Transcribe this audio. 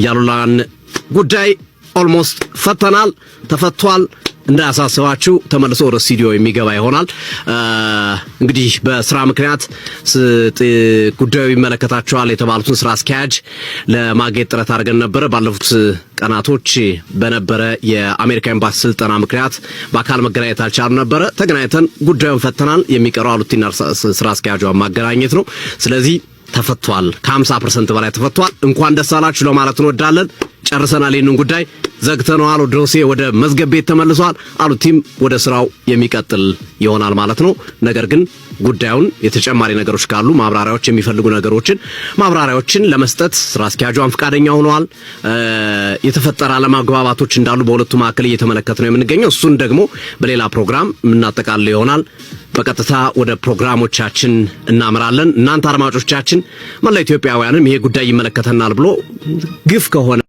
ያሉላን ጉዳይ almost ፈተናል፣ ተፈቷል። እንዳያሳስባችሁ ተመልሶ ወደ ስቱዲዮ የሚገባ ይሆናል። እንግዲህ በስራ ምክንያት ጉዳዩ ይመለከታቸዋል የተባሉትን ስራ አስኪያጅ ለማግኘት ጥረት አድርገን ነበረ። ባለፉት ቀናቶች በነበረ የአሜሪካ ኤምባሲ ስልጠና ምክንያት በአካል መገናኘት አልቻሉም ነበረ። ተገናኝተን ጉዳዩን ፈተናል። የሚቀረው አሉቲና ስራ አስኪያጇን ማገናኘት ነው። ስለዚህ ተፈቷል። ከ50% በላይ ተፈቷል። እንኳን ደስ አላችሁ ለማለት እንወዳለን። ጨርሰናል። ይህንን ጉዳይ ዘግተነዋል። ዶሴ ወደ መዝገብ ቤት ተመልሷል። አሉቲም ወደ ስራው የሚቀጥል ይሆናል ማለት ነው። ነገር ግን ጉዳዩን የተጨማሪ ነገሮች ካሉ ማብራሪያዎች የሚፈልጉ ነገሮችን ማብራሪያዎችን ለመስጠት ስራ አስኪያጇን ፈቃደኛ ሆነዋል። የተፈጠረ አለመግባባቶች እንዳሉ በሁለቱ መካከል እየተመለከት ነው የምንገኘው። እሱን ደግሞ በሌላ ፕሮግራም የምናጠቃልል ይሆናል። በቀጥታ ወደ ፕሮግራሞቻችን እናምራለን። እናንተ አድማጮቻችን፣ መላ ኢትዮጵያውያንም ይሄ ጉዳይ ይመለከተናል ብሎ ግፍ ከሆነ